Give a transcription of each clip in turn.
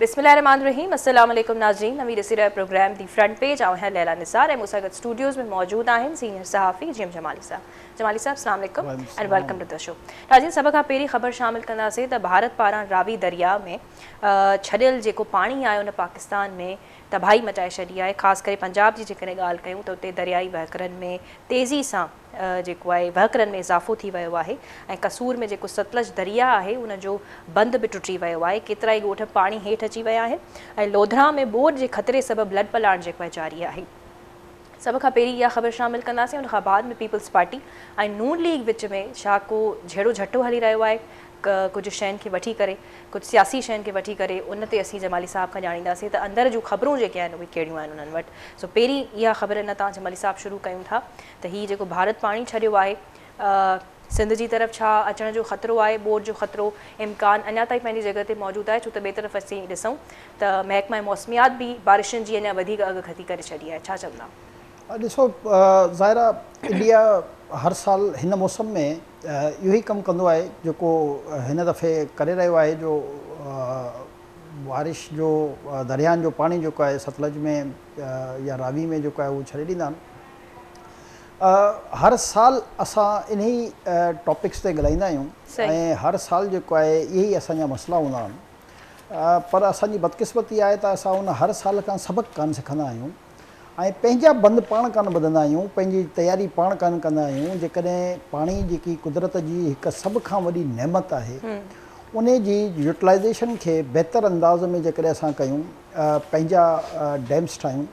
بسم الله الرحمٰن الرحيم السلام عليڪم ناظرين اوهين ڏسي رهيا پروگرام the front page آئون آهيان ليليٰ نثار ۽ مون سان گڏ اسٽوڊيوز ۾ موجود آهن سينيئر صحافي جي ايم جمالي صاحب. جمالي صاحب السلام عليڪم and welcome to the show. ناظرين سڀ کان پهرين خبر شامل ڪنداسين ته ڀارت پاران راوي درياء ۾ ڇڏيل جيڪو پاڻي آهي ان پاڪستان ۾ تباهي مچائي ڇڏي آهي خاص ڪري پنجاب جي جيڪڏهن ڳالهه ڪيون ته اتي دريائي وهڪرن ۾ تيزي سان جيڪو آهي وهڪرن ۾ اضافو ٿي ويو آهي ۽ قصور ۾ جيڪو ستلج درياء آهي ان جو بند به ٽٽي ويو آهي ڪيترائي ڳوٺ پاڻي هيٺ اچي ويا آهن ۽ لوڌران ۾ ٻوڏ جي خطري سبب لڏپلاڻ جيڪو آهي جاري آهي. سڀ کان پهرين اها خبر شامل ڪنداسين ان کان بعد ۾ پيپلز پارٽي ۽ نون ليگ وچ ۾ ڇا ڪو جهيڙو جهٽو هلي رهيو آهي ڪجهه شين کي وٺي ڪري ڪجهه سياسي شين کي وٺي ڪري ان تي اسين جمالي صاحب کان ڄاڻينداسين ته اندر جون خبرون جيڪي آهن اهي ڪهڙيون آهن انهن وٽ سو پهرين اها خبر ان تان جمالي صاحب شروع ڪيون ٿا ته هي جيڪو ڀارت پاڻي ڇڏيو آهي سنڌ جي طرف ڇا اچڻ جو خطرو آهي ٻوڏ جو خطرو امڪان اڃا تائين پنهنجي جڳهه تي موجود آهي ڇو ته ٻئي طرف اسين ڏسون ته محڪمه موسميات به بارشن جي اڃا وڌيڪ اڳڪٿي ڪري ڇڏي آهي ڇا چوندا؟ ڏسو ظاهر آهي انڊيا هر سال هن موسم ۾ اهو ئي ڪم ڪندو آهي جيڪو هن دفعي ڪري رهيو آهي جو بارش جو درياهن جو پاڻي جيڪو آهي ستلج ۾ يا راوي ۾ جيڪو آهي اهو ڇڏي ڏيندا آهن. هر سال اسان انهي ٽاپڪس تي ڳالهائيندا آهيون ۽ هر سال جيڪو آهي اهي ئي اسان جا مسئلا هوندا آهن پر اسان جي بدقسمتي آهي ته اسان ان هر سال کان سبق ڪانه سکندا آهيون ۽ پنهنجا بند پاڻ ڪانه ٻڌندا آهيون، پنهنجي تياري پاڻ ڪانه ڪندا آهيون، جيڪڏهن پاڻي جيڪي قدرت جي هڪ سڀ کان وڏي نعمت آهي انهي جي يوٽيلائيزيشن کي بهتر انداز ۾ جيڪڏهن اسان ڪيون پنهنجا ڊيمس ٺاهيون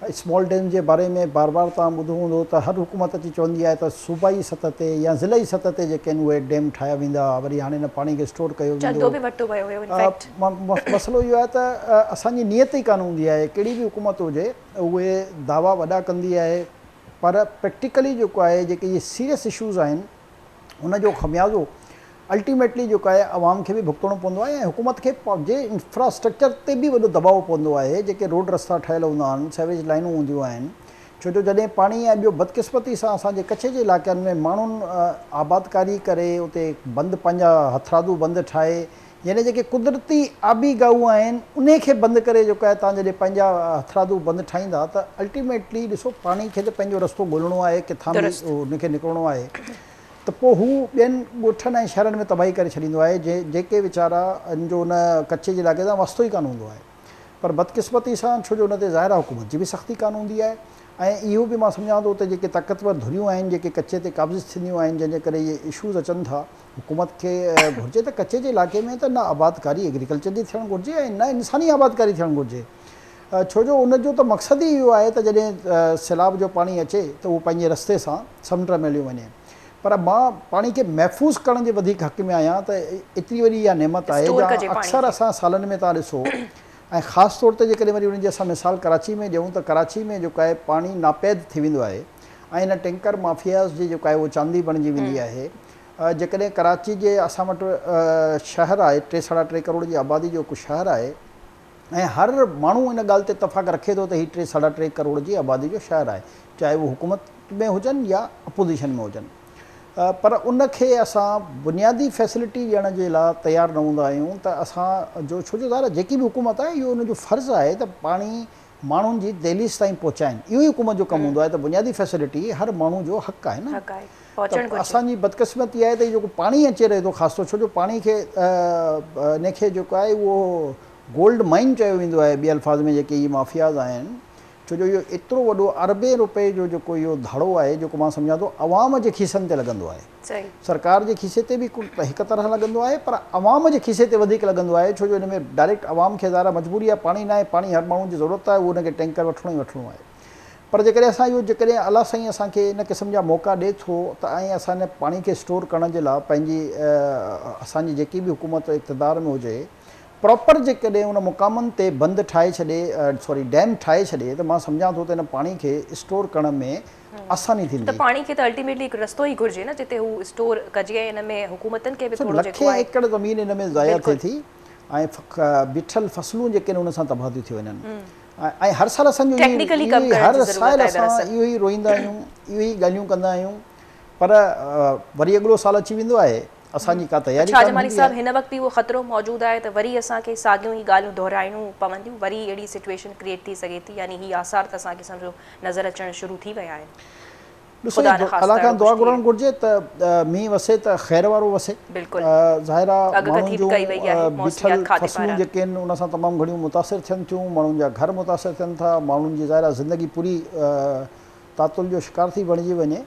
اسمال ڊيمس جي باري ۾ بار بار توهان ٻڌو هوندو ته هر حڪومت اچي چوندي آهي ته صوبائي سطح تي يا ضلعي سطح تي جيڪي آهن اهي ڊيم ٺاهيا ويندا وري هاڻي ان پاڻي کي اسٽور ڪيو ويندو. چندو به ورتو ويو هيو انفيڪٽ. مسئلو اهو آهي ته اسان جي نيت ئي ڪانه هوندي آهي، ڪهڙي به حڪومت هجي اهي دعويٰ وڏا ڪندي آهي پر پريڪٽيڪلي جيڪو آهي جيڪي اهي سيريس اشوز آهن ان جو خميازو الٽيميٽلي جيڪو آهي عوام کي به ڀڳتڻو پوندو آهي ۽ حڪومت کي جي انفراسٽرڪچر تي به وڏو دٻاء پوندو آهي جيڪي روڊ رستا ٺهيل هوندا آهن سيوريج لائنون هونديون آهن ڇو جو جڏهن پاڻي ۽ ٻيو بدقسمتي سان اسان جي ڪڇ جي علائقن ۾ ماڻهن آبادڪاري ڪري اتي بند پنهنجا هٿرادو بند ٺاهي يعني جيڪي قدرتي آبي گاهون آهن انهي کي بند ڪري جيڪو آهي توهان جڏهن پنهنجا هٿرادو بند ٺاهيندا ته الٽيميٽلي ڏسو پاڻي کي ته پنهنجو رستو ڳولڻو آهي ڪٿان به ان کي نڪرڻو آهي ته پوء هو ٻين ڳوٺن ۽ شهرن ۾ تباهي ڪري ڇڏيندو آهي جيڪي ويچارا ان جو ان ڪچي جي علائقي سان واسطو ئي ڪانه هوندو آهي پر بدقسمتي سان ڇو جو ان تي ظاهر آهي حڪومت جي به سختي ڪانه هوندي آهي ۽ اهو به مان سمجهان ٿو ته جيڪي طاقتور ڌريون آهن جيڪي ڪچي تي قابض ٿينديون آهن جنهن جي ڪري اهي اشوز اچن ٿا حڪومت کي گهرجي ته ڪچي جي علائقي ۾ ته نه آبادڪاري ايگريڪلچر جي ٿيڻ گهرجي ۽ نه انساني آبادڪاري ٿيڻ گهرجي ڇو جو ان جو ته مقصد ئي اهو آهي ته جڏهن سيلاب جو پاڻي اچي ته اهو پنهنجي رستي سان سمنڊ ۾ هليو وڃي پر مان پاڻي کي محفوظ ڪرڻ جي وڌيڪ حق ۾ آهيان ته ايتري وڏي اها نعمت آهي جا اڪثر اسان سالن ۾ توهان ڏسو ۽ خاص طور تي جيڪڏهن وري ان جي اسان مثال ڪراچي ۾ ڏيون ته ڪراچي ۾ جيڪو آهي پاڻي ناپيد ٿي ويندو آهي ۽ ان ٽينڪر مافياز جي جيڪو آهي اهو چاندي بڻجي ويندي آهي. جيڪڏهن ڪراچي جي اسان وٽ شهر آهي ٽي ساڍا ٽي ڪروڙ جي آبادي جو هڪ شهر آهي ۽ هر ماڻهو ان ڳالهه تي اتفاق رکي ٿو ته هي ٽي ساڍا ٽي ڪروڙ جي آبادي جو شهر آهي چاهي اهو حڪومت ۾ هجن يا اپوزيشن ۾ هجن پر ان کي اسان بنيادي فيسلٽي ڏيڻ جي لاء تيار نه هوندا آهيون ته اسان جو ڇو جو ظاهر آهي جيڪي به حڪومت آهي اهو ان جو فرض آهي ته پاڻي ماڻهن جي دهليز تائين پهچائين اهو ئي حڪومت جو ڪم هوندو آهي ته بنيادي فيسلٽي هر ماڻهو جو حق آهي نه ته اسان جي بدقسمتي آهي ته هي جيڪو پاڻي اچي رهي ٿو خاص طور ڇو جو پاڻي کي ان کي جيڪو آهي اهو گولڊ مائن چيو ويندو آهي ٻي الفاظ ۾ جيڪي هي مافياز آهن ڇو جو اهو ايترو وڏو اربين روپئي جو جيڪو اهو ڌاڙو آهي جيڪو مان سمجهان ٿو عوام جي کيسن تي لڳندو آهي. سرڪار جي کيسي تي به هڪ طرح لڳندو آهي پر عوام جي کيسي تي وڌيڪ لڳندو آهي ڇو جو ان ۾ ڊائريڪٽ عوام کي ظاهر آهي مجبوري آهي پاڻي ناهي پاڻي هر ماڻهو جي ضرورت آهي اهو ان کي ٽينڪر وٺڻو ئي وٺڻو آهي پر جيڪڏهن اسان اهو جيڪڏهن الله سائين اسان کي ان قسم جا موقعا ڏي ٿو ته ۽ اسان ان پاڻي کي اسٽور ڪرڻ جي لاء پنهنجي اسان جي جيڪي به حڪومت اقتدار ۾ هجي پراپر جيڪڏهن ان مقامن تي بند ٺاهي ڇڏي سوري ڊيم ٺاهي ڇڏي ته مان سمجهان ٿو ته ان پاڻي کي اسٽور ڪرڻ ۾ آساني ٿيندي. ته پاڻي کي ته الٽيميٽلي هڪ رستو ئي گهرجي نه جتي هو اسٽور ڪجي ۽ ان ۾ حڪومتن کي به ٿورو جيڪو لکين ايڪڙ زمين ان ۾ ضايع ٿئي ٿي ۽ بيٺل فصلون جيڪي آهن ان سان تباهه ٿيون ٿي وڃن ۽ هر سال اسان جو هر سال اسان اهو ئي روئيندا آهيون اهو ئي ڳالهيون ڪندا آهيون پر وري اڳلو سال اچي ويندو آهي. اسان جي ڪا تياري ڇا ڪانه جمالي هوندي صاحب آهي. هن وقت به اهو خطرو موجود آهي ته وري اسان کي ساڳيون ئي ڳالهيون دهرائڻيون پونديون، وري اهڙي سچوئيشن ڪريئيٽ ٿي سگهي ٿي، يعني هي آثار ته اسان کي سمجهو نظر اچڻ شروع ٿي ويا آهن. ڏسو خدا نخواسته الله اهڙو کان دعا ڪجهه ٿئي. گهرڻ گهرجي ته مينهن وسي ته خير وارو وسي. بلڪل ظاهر آ ماڻهن اڳڪٿي به جون ڪئي وئي آهي بيٺل موسميات کاتي فصلون پاران. جيڪي آهن ان سان تمام گهڻيون متاثر ٿين ٿيون، ماڻهن جا گهر متاثر ٿين ٿا، ماڻهن جي ظاهر آ زندگي پوري تعطل جو شڪار ٿي بڻجي وڃي.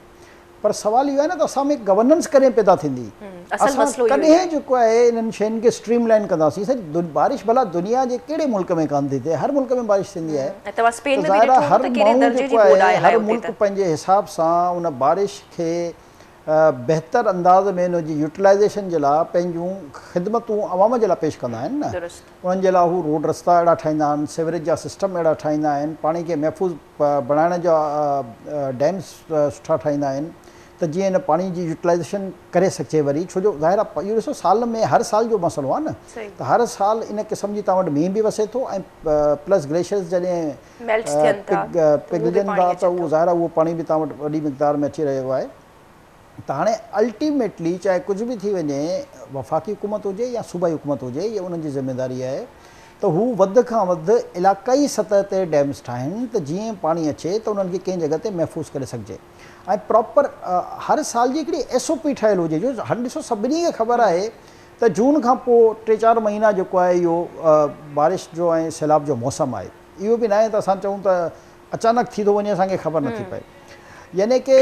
پر سوال اهو آهي نه ته اسان ۾ گورننس ڪڏهن پيدا ٿيندي؟ اصل اسان مسئلو اهو ئي ڪڏهن آهي. جيڪو آهي انهن شين کي اسٽريم لائن ڪنداسين؟ سائين بارش ڀلا دنيا جي ڪهڙي ملڪ ۾ ڪانه ٿي ٿئي؟ هر ملڪ ۾ بارش ٿيندي آهي. ۽ توهان اسپين ته ۾ به ظاهر ڏٺو آهي هوندو هر ته ڪهڙي ماڻهو درجي جيڪو جي ٻوڏ آهي آيل هر آهي اتي ملڪ ته. پنهنجي حساب سان ان بارش کي بهتر انداز ۾ ان جي يوٽيلائيزيشن جي لاء پنهنجون خدمتون عوام جي لاء پيش ڪندا آهن نه. درست. انهن جي لاء هو روڊ رستا اهڙا ٺاهيندا آهن، سيوريج جا سسٽم اهڙا ٺاهيندا آهن، پاڻي کي محفوظ بڻائڻ جا ڊيمز سٺا ٺاهيندا آهن ته جيئن ان پاڻي جي يوٽيلائيزيشن ڪري سگهجي وري ڇو جو ظاهر آهي اهو ڏسو سال ۾ هر سال جو مسئلو آهي نه ته هر سال ان قسم جي توهان وٽ مينهن به وسي ٿو ۽ پلس گليشيئرز جڏهن ميلٽس ٿين ٿا ته اهو به پگهلجن پاڻي ٿا ته اچي اهو ٿو. ظاهر آهي اهو پاڻي به توهان وٽ وڏي مقدار ۾ اچي رهيو آهي ته هاڻي الٽيميٽلي چاهي ڪجهه به ٿي وڃي وفاقي حڪومت هجي يا صوبائي حڪومت هجي اها انهن جي ذميواري آهي ته هو وڌ کان وڌ علاقائي سطح تي ڊيمز ٺاهن ته جيئن پاڻي اچي ته انهن کي ڪنهن جڳهه تي محفوظ ڪري سگهجي ۽ پراپر هر سال جي هڪڙي ايس او پي ٺهيل هجي جو هاڻي ڏسو سڀني کي خبر آهي ته جون کان پوء ٽي چار مهينا جيڪو آهي اهو بارش جو ۽ سيلاب جو موسم آهي اهو به ناهي ته اسان چئون ته اچانڪ ٿي ٿو وڃي اسان کي خبر نٿي پئي يعني ڪي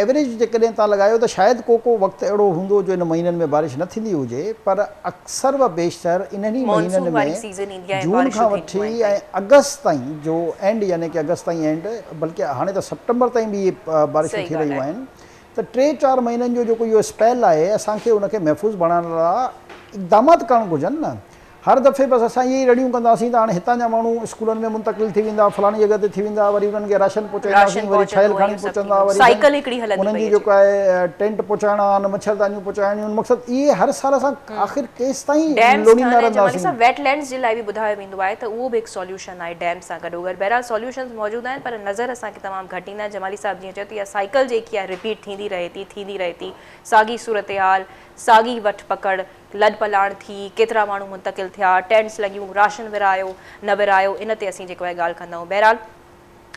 ايوريج جيڪڏهن توهان لڳايو ته شايد ڪو ڪو وقت اهڙو هوندو جو ان مهينن ۾ بارش نه ٿيندي هجي پر اڪثر و بيشتر انهن ئي مهينن مانسون ۾ واري سيزن ايندي آهي ۽ جون بارشون کان ٿينديون وٺي آهن ۽ اگست تائين جو اينڊ يعني ڪي اگست تائين اينڊ بلڪه هاڻي ته سيپٽمبر تائين به اهي بارشون صحيح ٿي ڳالهه رهيون آهي. آهن ته ٽي چار مهينن جو جيڪو اهو اسپيل آهي اسان کي ان کي محفوظ بڻائڻ لاء اقدامات ڪرڻ گهرجن نه هر دفعي بس اسان اهي ئي رڙيون ڪنداسين ته هاڻي هتان جا ماڻهو اسڪولن ۾ منتقل ٿي ويندا، فلاڻي جڳهه تي ٿي ويندا، وري انهن کي راشن راشن پهچائينداسين، وري ٺهيل پهچندو کاڻي ۽ اهو سڀ پهچندا، ٿيندو. وري سائيڪل هڪڙي هلندي انهن پئي جي اچي. جيڪو آهي ٽينٽ پهچائڻا آهن، مڇردانيون پهچائڻيون آهن، مقصد اهي هر سال اسان آخر ڪيستائين ڊيمز لوڙيندا ٺهن ۽ جمالي رهنداسين. صاحب ويٽ لينڊز جي لاء به ٻڌايو ويندو آهي ته اهو به هڪ سوليوشن آهي ڊيم سان گڏوگڏ. بهرحال سوليوشنز موجود آهن پر نظر اسان کي تمام گهٽ ايندا آهن. جمالي صاحب جيئن چيو ته اها سائيڪل جيڪي آهي رپيٽ ٿيندي رهي ٿي، ٿيندي رهي ٿي، ساڳي صورتحال، ساڳي وٺ پڪڙ، لڏپلاڻ ٿي، ڪيترا ماڻهو منتقل ٿيا، ٽينٽس لڳيون، راشن ورهايو، نه ورهايو، ان تي اسين جيڪو آهي ڳالهه ڪندا آهيون. بهرحال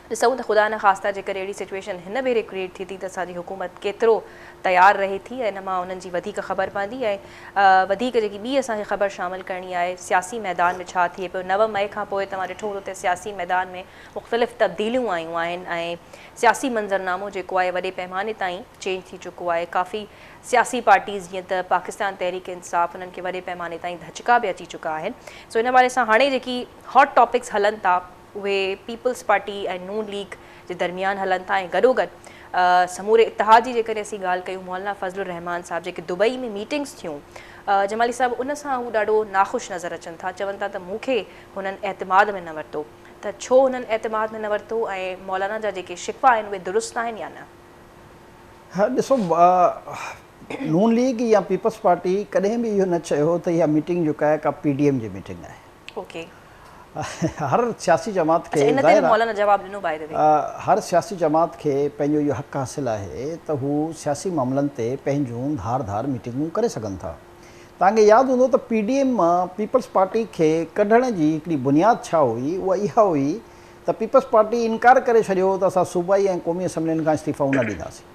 ڏسون ته خدا نخواسته جيڪڏهن اهڙي سچوئيشن هن ڀيري ڪريئيٽ ٿي ٿي ته اسان جي حڪومت ڪيترو تيار رهي ٿي ۽ ان مان انهن جي وڌيڪ خبر پوندي ۽ وڌيڪ جيڪي ٻي اسان کي خبر شامل ڪرڻي آهي سياسي ميدان ۾ ڇا ٿئي پيو. 9 مئي کان پوء توهان ڏٺو هوندو ته سياسي ميدان ۾ مختلف تبديليون آيون آهن ۽ سياسي منظرنامو جيڪو آهي وڏي پيماني تائين چينج ٿي چڪو آهي. ڪافي سياسي پارٽيز جيئن ته پاڪستان تحريڪ انصاف انهن کي وڏي پئماني تائين ڌچڪا به اچي چڪا آهن سو ان حوالي سان هاڻي جيڪي هاٽ ٽاپڪس هلن ٿا اهي پيپلز پارٽي ۽ نون ليگ جي درميان هلن ٿا ۽ گڏوگڏ سموري اتحاد جي جيڪڏهن اسين ڳالهه ڪيون مولانا فضل الرحمان صاحب جيڪي دبئي ۾ ميٽنگس ٿيون جمالي صاحب ان سان هو ڏاڍو ناخوش نظر اچن ٿا چون ٿا ته مون کي هنن اعتماد ۾ نه ورتو ته ڇو هنن اعتماد ۾ نه ورتو ۽ مولانا جا جيڪي شڪوا آهن اهي درست آهن يا نه؟ ها ڏسو نون ليگ يا پيپلز پارٽي ڪڏهن به اهو نه چيو ته اها ميٽنگ جيڪا آهي ڪا پي ڊي ايم جي ميٽنگ آهي. اوڪي. هر سياسي جماعت کي اچا ان تي به ظاهر آهي مولانا جواب ڏنو باء the V. هر سياسي جماعت کي پنهنجو اهو حق حاصل آهي ته هو سياسي معاملن تي پنهنجون ڌار ڌار ميٽنگون ڪري سگهن ٿا. توهان کي ياد هوندو ته پي ڊي ايم مان پيپلز پارٽي کي ڪڍڻ جي هڪڙي بنياد ڇا هئي اها اها هئي ته پيپلز پارٽي انڪار ڪري ڇڏيو ته اسان صوبائي ۽ قومي اسيمبلين کان استعيفائون نه ڏينداسين.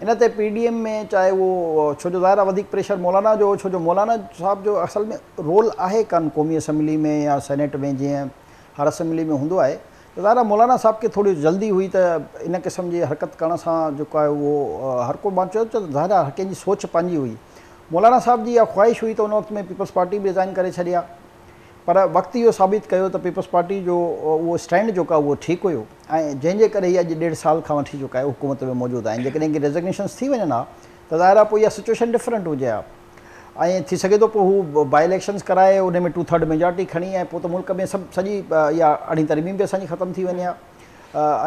ان تي پي ڊي ايم ۾ چاهي اهو ڇو جو ظاهر آهي وڌيڪ پريشر مولانا جو هو ڇو جو مولانا صاحب جو اصل ۾ رول آهي ڪانه قومي اسيمبلي ۾ يا سينيٽ ۾ جيئن هر اسيمبلي ۾ هوندو آهي ته ظاهر آهي مولانا صاحب کي ٿوري جلدي هئي ته ان قسم جي حرڪت ڪرڻ سان جيڪو آهي اهو هر ڪو مان چيو ته ظاهر آهي هر ڪنهن جي سوچ پنهنجي هئي مولانا صاحب جي اها خواهش هئي ته ان وقت ۾ پيپلز پارٽي به ريزائن ڪري ڇڏي ها پر وقت اهو ثابت ڪيو ته پيپلز پارٽي جو اهو اسٽينڊ جيڪو آهي اهو ٺيڪ هيو ۽ جنهن جي ڪري هي اڄ ڏيڍ سال کان وٺي جيڪو آهي حڪومت ۾ موجود آهن جيڪڏهن ڪي ريزگنيشنز ٿي وڃن ها ته ظاهر آهي پوء اها سچوئيشن ڊفرنٽ هجي ها ۽ ٿي سگهي ٿو پوء هو باء اليڪشنز ڪرائي ان ۾ ٽو ٿرڊ ميجارٽي کڻي ۽ پوء ته ملڪ ۾ سڀ سڄي اها اڙهين ترميم به اسان جي ختم ٿي وڃي ها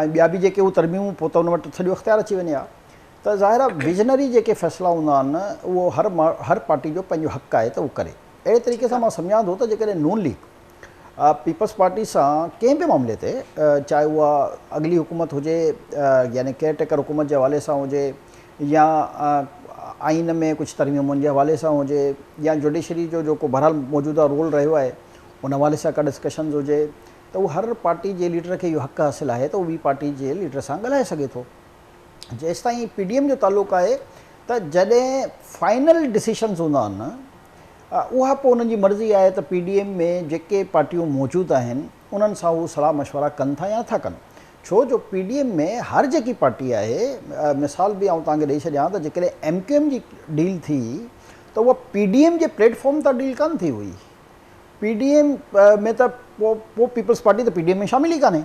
۽ ٻيا به جيڪي هو ترميمون پوء ته ان وٽ سڄو اختيار اچي وڃي ها ته ظاهر آهي ويزنري جيڪي فيصلا هوندا آهن اهو هر هر پارٽي جو پنهنجو حق آهي ته اهو ڪري. اهڙي طريقي سان مان سمجهان ٿو ته جيڪڏهن نون ليگ پيپلز پارٽي سان ڪنهن به معاملي تي چاهي اها اڳلي حڪومت هجي يعني ڪيئر ٽيڪر حڪومت جي حوالي سان هجي يا آئين ۾ ڪجهه ترميمن جي حوالي سان هجي يا جوڊيشري جو جيڪو بهرحال موجوده رول رهيو آهي ان حوالي سان ڪا ڊسڪشنز هجي ته اهو هر پارٽي جي ليڊر کي اهو حق حاصل آهي ته اهو ٻي پارٽي جي ليڊر سان ڳالهائي سگهي ٿو. جيستائين پي ڊي ايم جو تعلق آهي ته جڏهن فائنل ڊسيشنز هوندا آهن اها پوء انهن جي مرضي آهي ته پي ڊي ايم ۾ جيڪي پارٽيون موجود آهن انهن سان هو صلاح مشورا ڪن ٿا يا نٿا ڪن ڇو جو پي ڊي ايم ۾ هر جيڪي پارٽي آهي مثال به آئون توهان کي ڏئي ڇڏيان ته جيڪڏهن ايم ڪيو ايم جي ڊيل ٿي ته اها پي ڊي ايم جي پليٽ فارم تان ڊيل ڪانه ٿي هئي پي ڊي ايم ۾ ته پوء پيپلز پارٽي ته پي ڊي ايم ۾ شامل ئي ڪانهي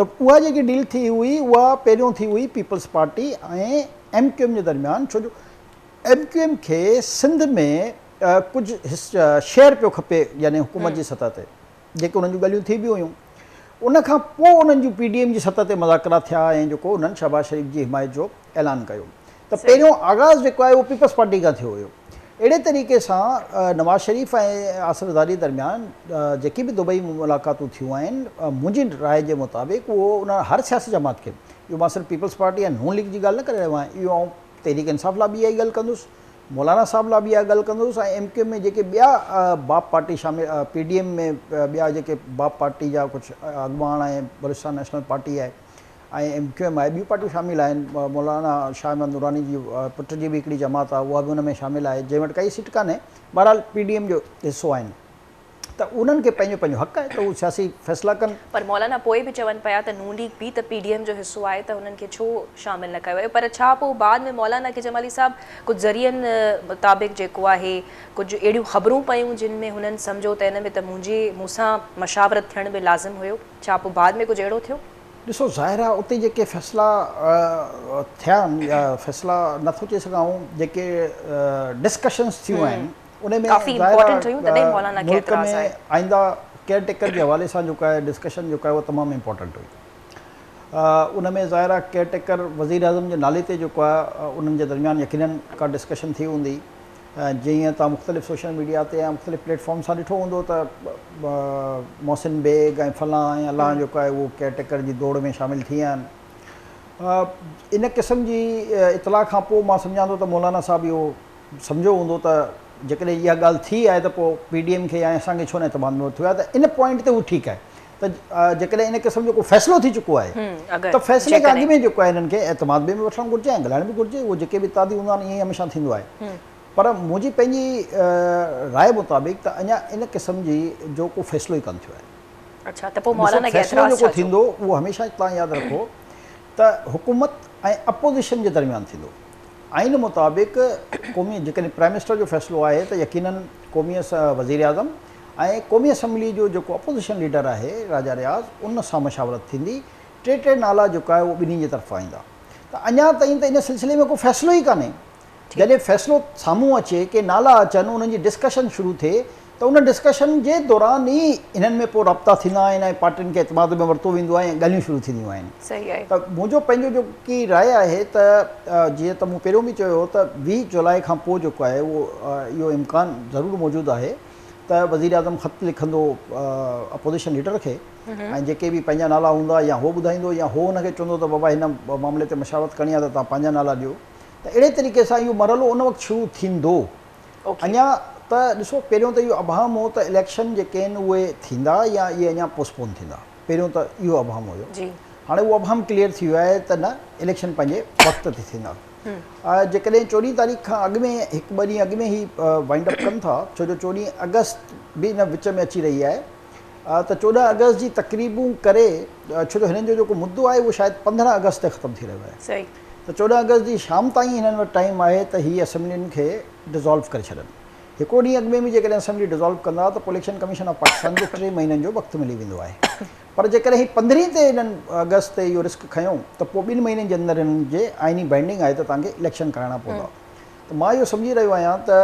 ته اها جيڪي ڊيل ٿي هئي اها پهريون ٿي هئي peoples party ۽ M Q M جي درميان ڇو جو ايم ڪيو ايم کي سنڌ ۾ ڪجهه شيئر پيو کپي يعني حڪومت جي سطح تي جيڪي انهن جون ڳالهيون ٿي به هيون ان کان پوء انهن جون پي ڊي ايم جي سطح تي مذاڪرا ٿيا ۽ جيڪو انهن شهباز شريف جي حمايت جو اعلان ڪيو ته پهريون آغاز جيڪو آهي اهو پيپلز پارٽي کان ٿيو هيو. اهڙي طريقي سان نواز شريف ۽ آصف زرداري درميان جيڪي به دبئي ۾ ملاقاتون ٿيون آهن منهنجي راء جي مطابق اهو ان هر سياسي جماعت کي اهو مان صرف پيپلز پارٽي ۽ نون ليگ جي ڳالهه نه ڪري رهيو آهيان اهو آئون تحريڪ انصاف لاء به اها ئي ڳالهه ڪندس مولانا صاحب لاء به اها ڳالهه ڪندس ۽ ايم ڪيو ايم ۾ جيڪي ٻيا باپ پارٽي شامل پي ڊي ايم ۾ ٻيا جيڪي باپ پارٽي جا ڪجهه اڳواڻ ۽ بلوچستان نيشنل پارٽي آهي ۽ ايم ڪيو ايم آهي ٻيون پارٽيون شامل آهن مولانا شاهه احمد نوراني جي پٽ جي به هڪڙي جماعت آهي اها به ان ۾ شامل آهي جنهن وٽ ڪائي سيٽ ڪانهي بهرحال پي ڊي ايم جو حصو آهن ته انهن کي پنهنجو پنهنجو حق آهي ته هو سياسي فيصلا ڪن. پر مولانا پوء به چون پيا ته نون ليگ به ته پي ڊي ايم جو حصو آهي ته انهن کي ڇو شامل نه ڪيو ويو پر ڇا پوء بعد ۾ مولانا کي جمالي صاحب ڪجهه ذريعن مطابق جيڪو آهي ڪجهه اهڙيون خبرون پيون جن ۾ هنن سمجهيو ته ان ۾ ته منهنجي مون سان مشاورت ٿيڻ به لازم هيو ڇا پوء بعد ۾ ڪجهه اهڙو ٿيو؟ ڏسو ظاهر آهي اتي جيڪي فيصلا ٿيا آهن يا فيصلا نه ٿو چئي سگهان آئون جيڪي ڊسڪشنز ٿيون آهن ان ۾ ظاهر آهي ملڪ ۾ آئنده ڪيئر ٽيڪر جي حوالي سان جيڪو آهي ڊسڪشن جيڪو آهي اهو تمام امپورٽنٽ هئي ان ۾ ظاهر آهي ڪيئر ٽيڪر وزيراعظم جي نالي تي جيڪو آهي انهن جي درميان يقينن ڪا ڊسڪشن ٿي هوندي جيئن توهان مختلف سوشل ميڊيا تي يا مختلف پليٽ فارم سان ڏٺو هوندو ته محسن بيگ ۽ فلان ۽ الان جيڪو آهي اهو ڪيئر ٽيڪر جي دوڙ ۾ شامل ٿي ويا آهن. ان قسم جي اطلاع کان پوء مان سمجهان ٿو ته مولانا صاحب اهو سمجهيو هوندو ته جيڪڏهن اها ڳالهه ٿي آهي ته پوء پي ڊي ايم کي يا اسان کي ڇو نه اعتماد ۾ ورتو ويو آهي ته ان پوائنٽ تي هو ٺيڪ آهي ته جيڪڏهن ان قسم جو ڪو فيصلو ٿي چڪو آهي ته فيصلي کان اڳ ۾ جيڪو آهي انهن کي اعتماد به وٺڻ گهرجي ۽ ڳالهائڻ به گهرجي اهو جيڪي به اتحادي هوندا آهن ائين ئي هميشه ٿيندو آهي پر منهنجي پنهنجي راء مطابق ته اڃا ان قسم جي جو ڪو فيصلو ئي ڪانه ٿيو آهي. اڇا ته پوء مولانا کي اعتراض ڇا جو؟ فيصلو جيڪو ٿيندو اهو هميشه توهان ياد رکو ته حڪومت ۽ اپوزيشن جي درميان ٿيندو. آئين مطابق قومي جيڪڏهن پرائم منسٽر جو فيصلو آهي ته يقينن قومي وزيراعظم ۽ قومي اسيمبلي جو جيڪو اپوزيشن ليڊر آهي راجا رياض ان سان مشاورت ٿيندي، ٽي ٽي نالا جيڪو آهي اهو ٻنهي جي طرفان ايندا ته اڃا تائين ته ان سلسلي ۾ ڪو فيصلو ئي ڪانهي، جڏهن فيصلو سامهون اچي ڪي نالا اچن انهن جي ڊسڪشن شروع ٿئي ته ان ڊسڪشن جي دوران ئي انهن ۾ پوء رابطا ٿيندا آهن ۽ پارٽين کي اعتماد ۾ ورتو ويندو آهي ۽ ڳالهيون شروع ٿينديون آهن ته منهنجو پنهنجو جيڪي راء آهي ته جيئن ته مون پهريون به چيو هو ته 20 جولاء کان پوء جيڪو آهي اهو اهو امڪان ضرور موجود آهي ته وزيراعظم خط لکندو اپوزيشن ليڊر کي ۽ جيڪي به پنهنجا نالا هوندا يا هو ٻڌائيندو يا هو ان کي چوندو ته بابا هن معاملي تي مشاورت ڪرڻي آهي ته توهان پنهنجا نالا ڏيو ته اهڙي طريقي سان اهو مرحلو ان وقت شروع ٿيندو. اڃا ته ڏسو پهريون ته اهو ابهام هو ته اليڪشن جيڪي آهن اهي ٿيندا يا اهي اڃا پوسٽپون ٿيندا پهريون ته اهو ابهام هيو هاڻي اهو ابهام ڪليئر ٿي ويو آهي ته نه اليڪشن پنهنجي وقت تي ٿيندا. جيڪڏهن 14 تاريخ کان اڳ ۾ هڪ ٻه ڏينهن اڳ ۾ هي وائنڊ اپ ڪن ٿا ڇو جو 14 آگسٽ به ان وچ ۾ اچي رهي آهي ته 14 آگسٽ جي تقريبون ڪري ڇو جو هنن جو جيڪو مدو آهي اهو شايد 15 آگسٽ تي ختم ٿي رهيو آهي ته 14 آگسٽ جي شام تائين هنن وٽ ٽائيم آهي ته هي اسيمبلين کي ڊزالو ڪري ڇڏن هڪڙو ڏينهن اڳ ۾ به جيڪڏهن اسيمبلي ڊزالو ڪندا ته پوء اليڪشن ڪميشن آف پاڪستان کي 3 مهينن جو وقت ملي ويندو آهي پر جيڪڏهن هي پندرهين تي انهن آگسٽ تي اهو رسڪ کنيو ته پوء ٻن مهينن جي اندر انهن جي آئيني بائنڊنگ آهي ته توهان کي اليڪشن ڪرائڻا پوندا ته مان اهو سمجهي رهيو آهيان ته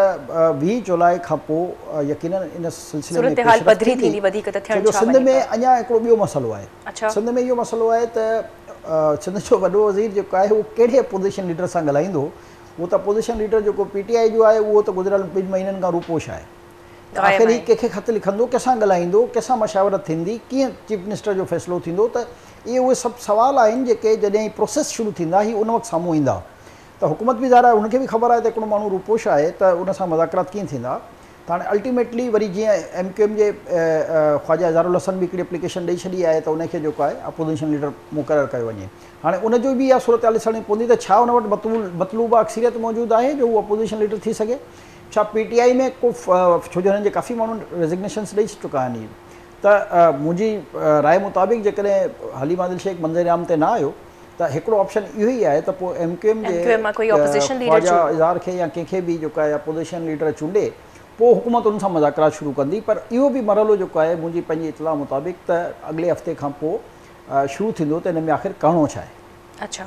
20 جولاء کان پوء يقينن ان سلسلي ۾ پيش رفت ٿيندي ڇو جو سنڌ ۾ اڃا هڪڙو ٻيو مسئلو آهي سنڌ ۾ اهو مسئلو آهي ته سنڌ جو وڏو وزير جيڪو آهي اهو ڪهڙي اپوزيشن ليڊر سان ڳالهائيندو اهو ته اپوزيشن ليڊر جيڪو پي ٽي آء جو آهي اهو ته گذريل ٻن مهينن کان روپوش آهي ته آخر هي ڪنهن کي خط لکندو، ڪنهن سان ڳالهائيندو، ڪنهن سان مشاورت ٿيندي، ڪيئن چيف منسٽر جو فيصلو ٿيندو ته اهي اهي سڀ سوال آهن جيڪي جڏهن هي پروسيس شروع ٿيندا هي ان وقت سامهون ايندا. ته حڪومت به ظاهر آهي ان کي به خبر آهي ته هڪڙو ماڻهو روپوش آهي ته ان سان مذاڪرات ڪيئن ٿيندا ته هاڻي الٽيميٽلي وري جيئن ايم ڪيو ايم جي خواجه اظهار الحسن به هڪڙي اپليڪيشن ڏئي ڇڏي آهي ته ان کي جيڪو آهي اپوزيشن ليڊر مقرر ڪيو وڃي. هاڻي ان جو به اها صورتحال ڏسڻي پوندي ته ڇا ان وٽ مطلوبه اڪثريت موجود آهي جو هو اپوزيشن ليڊر ٿي سگهي؟ ڇا پي ٽي آء ۾ ڪو ڇو جو هنن جي ڪافي ماڻهن ريزگنيشنس ڏئي چڪا آهن ته منهنجي راء مطابق جيڪڏهن حليم عادل شيخ منظر عام تي نه آيو ته هڪڙو آپشن اهو ئي آهي ته پوء ايم ڪيو ايم جي خواجه اظهار کي يا ڪنهن کي به جيڪو آهي اپوزيشن ليڊر چونڊي پوء حڪومت ان سان مذاڪرات شروع ڪندي پر اهو به مرحلو جيڪو آهي منهنجي پنهنجي اطلاع مطابق ته اڳلي هفتي کان پوء شروع ٿيندو ته ان ۾ آخر ڪرڻو ڇا آهي. اڇا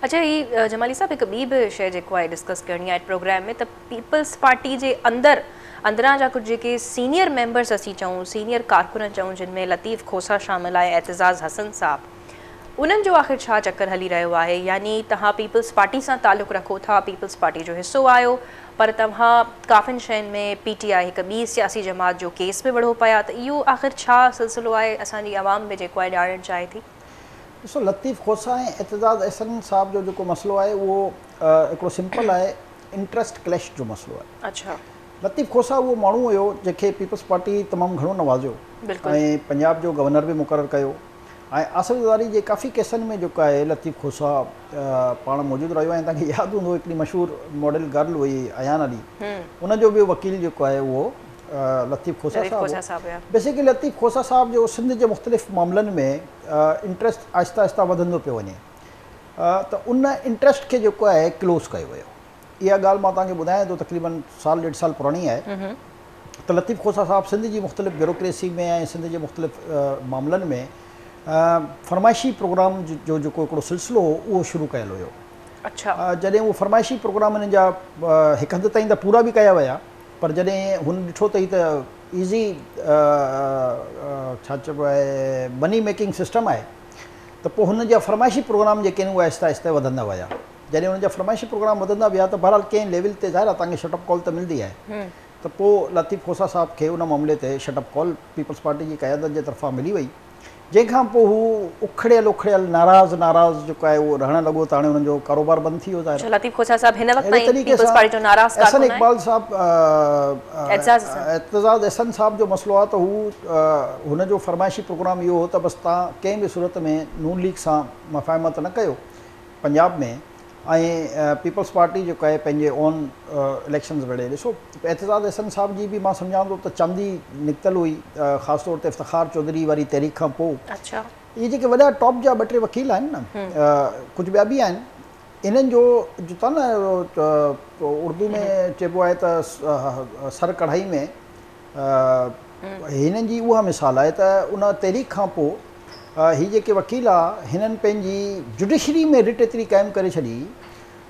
اڇا هي جمالي صاحب هڪ ٻي به شيء جيڪو آهي ڊسڪس ڪرڻي آهي پروگرام ۾ ته پيپلز پارٽي جي اندر اندران جا ڪجهه جيڪي سينيئر ميمبرس اسين چئون سينيئر ڪارڪن چئون جن ۾ لطيف کوسا شامل آهي اعتزاز حسن صاحب انهن جو آخر ڇا چڪر هلي رهيو آهي يعني توهان پيپلز پارٽي سان تعلق رکو ٿا پيپلز پارٽي جو حصو آهيو پر توهان ڪافين شين ۾ پي ٽي آء هڪ ٻي سياسي جماعت جو ڪيس به وڙهو پيا ته اهو آخر ڇا سلسلو آهي اسان جي عوام به جيڪو آهي ڄاڻڻ چاهي ٿي. ڏسو لطيف کوسا ۽ اعتزاز احسن صاحب جو جيڪو مسئلو آهي اهو هڪڙو سمپل آهي انٽريسٽ ڪليش جو مسئلو آهي. اڇا. لطيف کوسا اهو ماڻهو هيو جنهن کي پيپلز پارٽي تمام گهڻو نوازيو ۽ پنجاب جو گورنر به مقرر ڪيو ۽ آصف زرداري جي ڪافي ڪيسن ۾ جيڪو آهي لطيف کوسا پاڻ موجود رهيو ۽ توهان کي ياد هوندو هڪڙي مشهور ماڊل گرل هئي ايان علي ان جو به وڪيل جيڪو آهي اهو لطيف کوسا صاحب هو. بيسيڪلي لطيف کوسا صاحب جو سنڌ جي مختلف معاملن ۾ انٽريسٽ آهستي آهستي وڌندو پيو وڃي ته ان انٽريسٽ کي جيڪو آهي ڪلوز ڪيو ويو. اها ڳالهه مان توهان کي ٻڌايان ٿو تقريبن سال ڏيڍ سال پراڻي آهي ته لطيف کوسا صاحب سنڌ جي مختلف بيوروڪريسي ۾ ۽ سنڌ جي مختلف معاملن ۾ فرمائشي پروگرام جو جيڪو هڪڙو سلسلو هو اهو شروع ڪيل هيو. جڏهن اهو فرمائشي پروگرام انهن جا هڪ حد تائين ته پورا به ڪيا ويا پر جڏهن هن ڏٺو ته هي ته ايزي ڇا چئبو آهي مني ميڪنگ سسٽم آهي ته پوء هن جا فرمائشي پروگرام جيڪي آهن اهي آهستي آهستي وڌندا ويا. جڏهن انهن جا فرمائشي پروگرام وڌندا ويا ته بهرحال ڪنهن ليول تي ظاهر آهي توهان کي شٽ اپ ڪال ته ملندي آهي ته پوء لطيف کوسا صاحب کي ان معاملي تي shut up call peoples party جي قيادت جي طرفان ملي وئي جنهن کان پوء هو اکڙيل اکڙيل ناراض ناراض جيڪو آهي اهو رهڻ لڳو ته هاڻي انهن جو ڪاروبار بند ٿي ويو ظاهر آهي. لطيف کوسا صاحب هن وقت تائين پيپلز پارٽي جو ناراض ڪارڪن آهي. احسن اقبال صاحب اعتزاز احسن صاحب جو مسئلو آهي ته هو هن جو فرمائشي پروگرام اهو هو ته بس توهان ڪنهن به صورت ۾ نون ليگ سان مفاهمت نه ڪيو پنجاب ۾ ۽ پيپلز پارٽي جيڪو آهي پنهنجي اون اليڪشنز وڙهي ڏسو اعتزاز احسن صاحب جي به مان سمجهان ٿو ته چاندي نڪتل هئي خاص طور تي افتخار چوڌري واري تحريڪ کان پوء اهي جيڪي وڏا ٽاپ جا ٻه ٽي وڪيل آهن نه ڪجهه ٻيا به آهن انهن جو جتان نه اردو ۾ چئبو آهي ته سر ڪڙهائي ۾ هنن جي اها مثال آهي ته ان تحريڪ کان پوء هي جيڪي وڪيل آ هنن پنهنجي جڊيشري ۾ رٽ ايتري قائم ڪري ڇڏي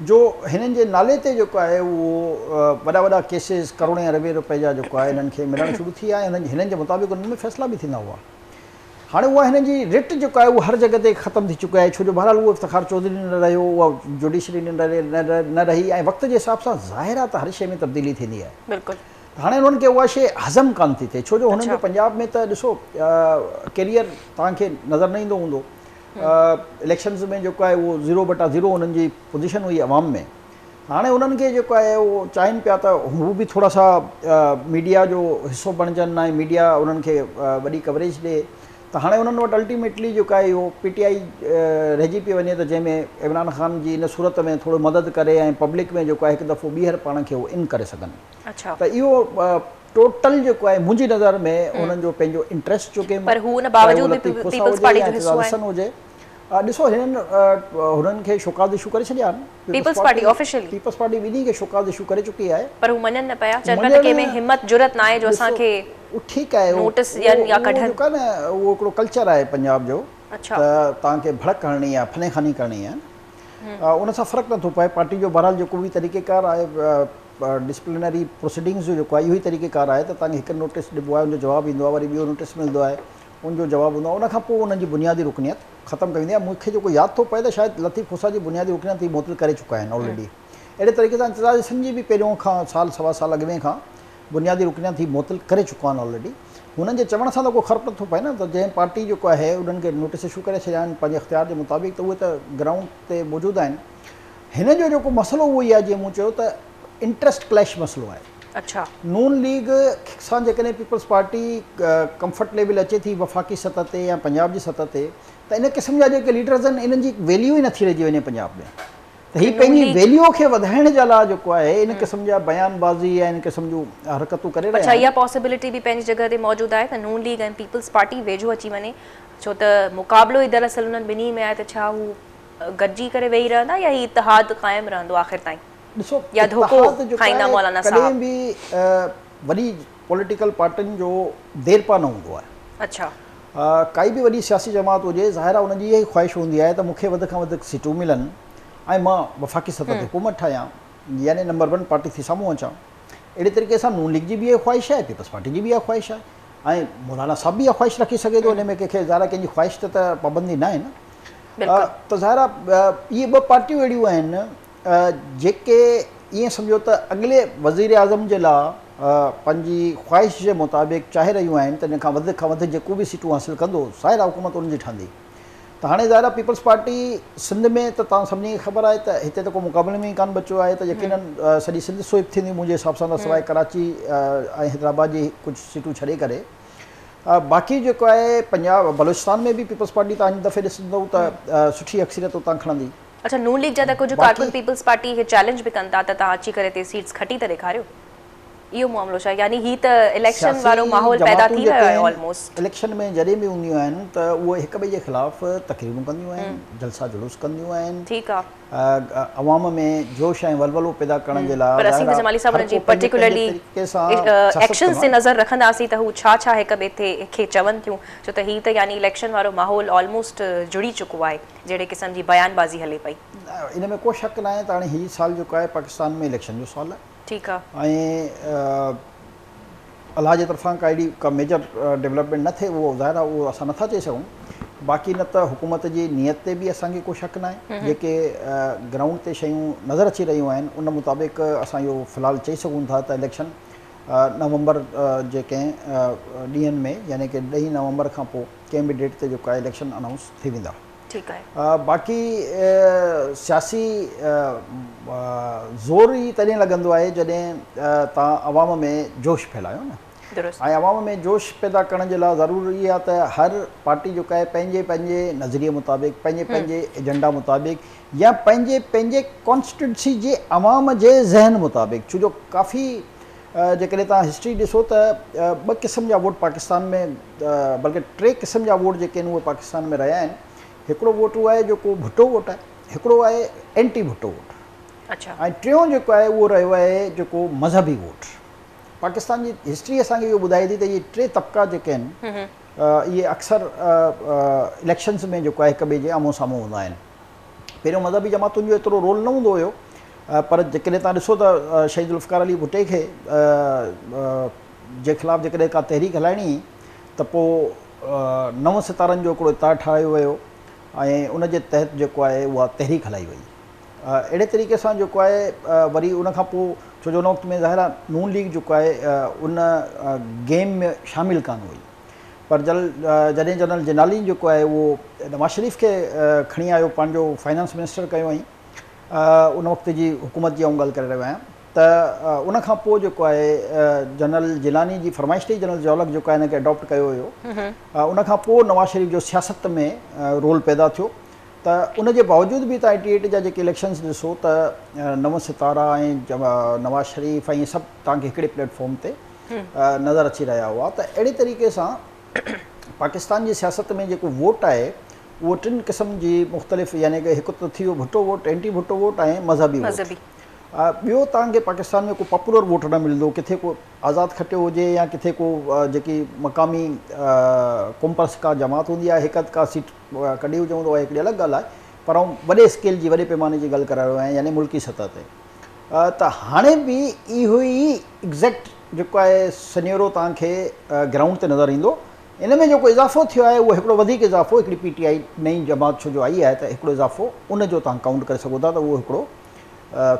جو هنن جي نالي تي جيڪو آهي اهو وڏا وڏا ڪيسز ڪروڙين اربين روپين جا جيڪو آهي هنن کي ملڻ شروع ٿي ويا ۽ هنن جي مطابق انهن ۾ فيصلا به ٿيندا هئا. هاڻي اها هنن جي رٽ جيڪو آهي اهو هر جڳهه تي ختم ٿي چڪي آهي ڇو جو بهرحال اهو افتخار چوڌري نه رهيو اها جوڊيشري نه رهي ۽ وقت جي حساب سان ظاهر آهي ته هر شيء ۾ تبديلي ٿيندي آهي. بلڪل. ته هاڻي انهن کي اها شيء هضم ڪانه ٿي ٿئي ڇو جو هنن جو پنجاب ۾ ته ڏسو ڪيريئر توهان کي نظر نه ايندو هوندو اليڪشنز ۾ جيڪو آهي اهو زيرو بٽا زيرو انهن جي پوزيشن هئي عوام ۾ هاڻي انهن کي جيڪو آهي اهو چاهين پيا ته هو به ٿورا سا ميڊيا جو حصو بڻجن ۽ ميڊيا انهن کي وڏي ڪوريج ڏي ته هاڻي انهن وٽ الٽيميٽلي جيڪو آهي اهو پي ٽي آئي رهجي پئي وڃي ته جنهن ۾ عمران خان جي ان صورت ۾ ٿورو مدد ڪري ۽ پبلڪ ۾ جيڪو آهي هڪ دفعو ٻيهر پاڻ کي هو ان ڪري سگهن ته اهو ٽوٽل جيڪو آهي منهنجي نظر ۾ انهن جو پنهنجو انٽريسٽ جو گيم پر هو ان باوجود به پيپلز پارٽي جو حصو آهن. هجي ڏسو هنن هنن کي شوڪاز اشو ڪري ڇڏيا آهن peoples party officially peoples party ٻنهي کي شوڪاز اشو ڪري چڪي آهي پر هو مڃن نه پيا چون پيا ته ڪنهن ۾ همت جرئت ناهي جو اسان کي ٺيڪ آهي نوٽس ڏين يا ڪڍن جيڪو آهي نه اهو هڪڙو ڪلچر آهي پنجاب جو ته توهان کي ڀڙڪ هڻڻي آهي ڦني خاني ڪرڻي آهي ان سان فرق نٿو پئي پارٽي جو بهرحال جيڪو به طريقه ڪار آهي ڊسپلنري پروسيڊنگز جو جيڪو آهي اهو ئي طريقه ڪار آهي ته توهان کي هڪ نوٽيس ڏبو آهي ان جو جواب ايندو آهي وري ٻيو نوٽيس ملندو آهي ان جو جواب هوندو آهي ان کان پوء انهن جي بنيادي رڪنيت ختم ڪئي ويندي آهي مون کي جيڪو ياد ٿو پئي ته شايد لطيف کوسا جي بنيادي رڪنيت هي معطل ڪري چڪا آهن آلريڊي اهڙي طريقي سان انتظار حسن جي به پهريون کان سال سوا سال اڳ ۾ کان بنيادي رڪنيت هي معطل ڪري چڪا آهن آلريڊي هنن جي چوڻ سان ته ڪو فرق نٿو پئي نه ته جنهن پارٽي جيڪو آهي انهن کي نوٽيس اشو ڪري ڇڏيا آهن پنهنجي اختيار جي مطابق ته اهي ته گرائونڊ تي موجود آهن. هن جو جيڪو مسئلو اهو ئي آهي جيئن مون چيو ته انٽرسٽ ڪليش مسئلو آهي. اڇا. نون ليگ سان جيڪڏهن پيپلز پارٽي ڪمفرٽ ليول اچي ٿي وفاقي سطح تي يا پنجاب جي سطح تي ته ان قسم جا جيڪي ليڊرز آهن انهن جي ويليو ئي نٿي رهجي وڃي پنجاب ۾ ته هي پنهنجي ويليو کي وڌائڻ جي لاء جيڪو آهي ان قسم جا بيان بازي يا ان قسم جون حرڪتون ڪري رهيا اڇا آهن. اها پاسيبلٽي به پنهنجي جڳهه تي موجود آهي ته نون ليگ ۽ پيپلز پارٽي ويجهو اچي وڃي ڇو ته مقابلو ئي دراصل انهن ٻنهي ۾ آهي ته ڇا هو گڏجي ڪري ويهي رهندا يا هي اتحاد قائم رهندو آخر تائين ڏسو يا ڌوڪو اتحاد جيڪو کائيندا آهي مولانا ڪڏهن صاحب. به وڏي پوليٽيڪل پارٽين جو ديرپا نه هوندو آهي. اڇا. ڪائي به وڏي سياسي جماعت هجي ظاهر آهي ان جي اها ئي خواهش هوندي آهي ته مون کي وڌ کان وڌ سيٽون ملن ۽ مان وفاقي سطح تي حڪومت ٺاهيان يعني نمبر ون پارٽي ٿي سامهون اچان. اهڙي طريقي سان نون ليگ جي به اها خواهش آهي، پيپلز پارٽي جي به اها خواهش آهي ۽ مولانا صاحب به اها خواهش رکي سگهي ٿو ان ۾ ڪنهن کي ظاهر آهي ڪنهن جي خواهش تي ته پابندي ناهي نه. ته ظاهر آهي اهي ٻه پارٽيون اهڙيون آهن جيڪي ائين سمجهو ته اڳلي وزيراعظم جي لاء پنهنجي خواهش جي مطابق چاهي رهيون آهن ته ان کان وڌ کان وڌ جيڪو به سيٽون حاصل ڪندو ظاهر آهي حڪومت ان جي ٺهندي ته هاڻي ظاهر آهي پيپلز پارٽي سنڌ ۾ ته توهان سڀني کي خبر آهي ته هتي ته ڪو مقابلي ۾ ئي ڪانه بچيو آهي ته يقينن سڄي سنڌ سوئپ ٿيندي منهنجي حساب سان ته سواء ڪراچي ۽ حيدرآباد جي ڪجهه سيٽون ڇڏي ڪري باقي جيڪو آهي پنجاب بلوچستان ۾ به پيپلز پارٽي توهان هن دفعي ڏسندو ته سٺي اڪثريت اتان کڻندي. اڇا نون ليگ جا ته ڪجهه ڪارڪن پيپلز پارٽي کي چئلينج به ڪن ٿا ته توهان اچي ڪري هتي سيٽس کٽي ته ڏيکاريو. اهو معاملو ڇا يعني هي ته اليڪشن وارو سياسي ماحول پيدا جماعتون ٿي جيڪي ويو آهي آهن آلموسٽ. اليڪشن ۾ جڏهن به هونديون آهن ته اهي هڪ ٻئي جي خلاف تقريرون ڪنديون آهن جلسا جلوس ڪنديون آهن ٺيڪ آ. عوام ۾ جوش ۽ ولولو پيدا ڪرڻ جي لاء پر اسين ظاهر ته آ جمالي صاحب هر انهن جي ڪو پنهنجي پنهنجي پرٽيڪولرلي طريقي سان سياست ايڪشنز ڪندو تي آهي. نظر رکنداسين ته هو ڇا ڇا هڪ ٻئي تي کي چون ٿيون ڇو ته هي ته يعني اليڪشن وارو ماحول آلموسٽ جڙي چڪو آهي جهڙي قسم جي بيان بازي هلي پئي. ان ۾ ڪو شڪ ناهي ته هاڻي هي سال جيڪو آهي پاڪستان ۾ اليڪشن جو سال آهي. ٺيڪ آ. ۽ الله جي طرفان ڪا اهڙي ڪا ميجر ڊولپمينٽ نه ٿئي اهو ظاهر آهي اهو اسان نٿا چئي سگهون باقي نه ته حڪومت جي نيت تي به اسان کي ڪو شڪ ناهي جيڪي گرائونڊ تي شيون نظر اچي رهيون آهن ان مطابق اسان اهو في الحال چئي سگهون ٿا ته اليڪشن نومبر جي ڪنهن ڏينهن ۾ يعني ڪي ڏهين نومبر کان پوء ڪنهن به ڊيٽ تي جيڪو آهي اليڪشن انائونس ٿي ويندا. ٺيڪ آهي. باقي سياسي زور ئي تڏهن لڳندو آهي جڏهن توهان عوام ۾ جوش ڦهلايو نه. درست. ۽ عوام ۾ جوش پيدا ڪرڻ جي لاء ضروري آهي ته هر پارٽي جيڪا آهي پنهنجي پنهنجي نظريي مطابق پنهنجي پنهنجي ايجنڊا مطابق يا پنهنجي پنهنجي ڪانسٽيٽوئنسي جي عوام جي ذهن مطابق ڇو جو ڪافي جيڪڏهن توهان هسٽري ڏسو ته ٻه قسم جا ووٽ پاڪستان ۾ بلڪه ٽي قسم جا ووٽ جيڪي آهن اهي پاڪستان ۾ رهيا آهن. هڪڙو ووٽ اهو آهي جيڪو ڀٽو ووٽ آهي، هڪڙو آهي اينٽي ڀٽو ووٽ ۽ ٽيون جيڪو آهي اهو رهيو آهي جيڪو مذهبي ووٽ. پاڪستان جي هسٽري اسان کي اهو ٻڌائي ٿي ته اهي ٽي طبقا جيڪي آهن اهي اڪثر اليڪشنز ۾ جيڪو آهي هڪ ٻئي جي آمهون سامهون هوندا آهن. پهريون مذهبي جماعتن جو ايترو رول نه هوندو هيو پر جيڪڏهن توهان ڏسو ته شهيد ذوالفقار علي ڀٽي کي جي خلاف جيڪڏهن ڪا تحريڪ هلائڻي هئي ته پوء نو ستارن جو هڪڙو اتحاد ٺاهيو ويو ۽ ان جي تحت جيڪو آهي اها تحريڪ هلائي وئي. اهڙي طريقي سان جيڪو آهي وري ان کان پوء ڇو جو ان وقت ۾ ظاهر آهي نون ليگ جيڪو آهي ان گيم ۾ شامل ڪانه هئي پر جل جڏهن جنرل جنالي جيڪو آهي اهو نواز شريف کي کڻي آيو پنهنجو فائنانس منسٽر ڪيو هئائين ان وقت جي حڪومت جي آئون ڳالهه ڪري رهيو آهيان ته ان کان پوء جيڪو آهي جنرل جيلاني جي فرمائش تي جنرل ضياء الحق جيڪو آهي ان کي اڊاپٽ ڪيو ويو ان کان پوء نواز شريف جو سياست ۾ رول پيدا ٿيو ته ان جي باوجود به توهان ايٽي ايٽ جا جيڪي اليڪشنز ڏسو ته نو ستارا ۽ نواز شريف ۽ سڀ توهان کي هڪڙي پليٽ فارم تي نظر اچي رهيا هئا ته اهڙي طريقي سان پاڪستان جي سياست ۾ جيڪو ووٽ آهي اهو ٽن قسم جي مختلف يعني ڪه هڪ ته ٿي ويو Bhutto vote, anti Bhutto vote ۽ مذهبي ووٽ. ٻيو توهان کي پاڪستان ۾ ڪو پاپولر ووٽ نه ملندو ڪٿي ڪو آزاد کٽيو هجي يا ڪٿي ڪو جيڪي مقامي قومپرست ڪا جماعت هوندي آهي هڪ اڌ ڪا سيٽ ڪڍي هجي اها هڪڙي الڳ ڳالهه آهي پر آئون وڏي اسڪيل جي وڏي پيماني جي ڳالهه ڪري رهيو آهيان يعني ملڪي سطح تي ته هاڻي به اهو ئي ايگزيڪٽ جيڪو آهي سنيورو توهان کي گرائونڊ تي نظر ايندو ان ۾ جيڪو اضافو ٿيو آهي اهو هڪڙو وڌيڪ اضافو هڪڙي پي ٽي آئي نئين جماعت ڇو جو آئي آهي ته هڪڙو اضافو ان جو توهان ڪائونٽ ڪري سگهو ٿا ته اهو هڪڙو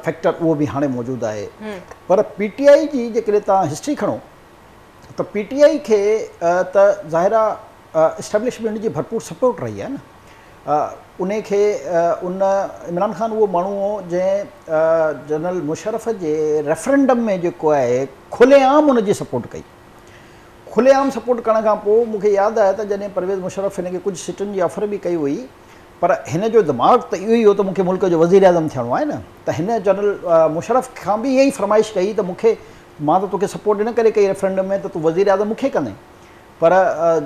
فيڪٽر اهو به هاڻي موجود آهي پر پي ٽي آئي جي جيڪڏهن توهان هسٽري کڻو ته پي ٽي آئي کي ته ظاهر آهي اسٽيبلشمينٽ جي ڀرپور سپورٽ رهي آهي نه. انهي کي ان عمران خان اهو ماڻهو هو جنهن جنرل مشرف جي ريفرنڊم ۾ جيڪو آهي کلي عام ان جي سپورٽ ڪئي. کلي عام سپورٽ ڪرڻ کان پوء مون کي ياد آهي ته جڏهن پرويز مشرف هن کي ڪجهه سيٽن جي آفر به ڪئي هئي پر هن جو دماغ ته اهو ئي هو ته مون کي ملڪ جو وزيراعظم ٿيڻو آهي نه ته هن جنرل مشرف کان به اها ئي فرمائش ڪئي ته مون کي مان ته توکي سپورٽ ان ڪري ڪئي ريفرنڊم ۾ ته تون وزيراعظم مون کي ڪندين پر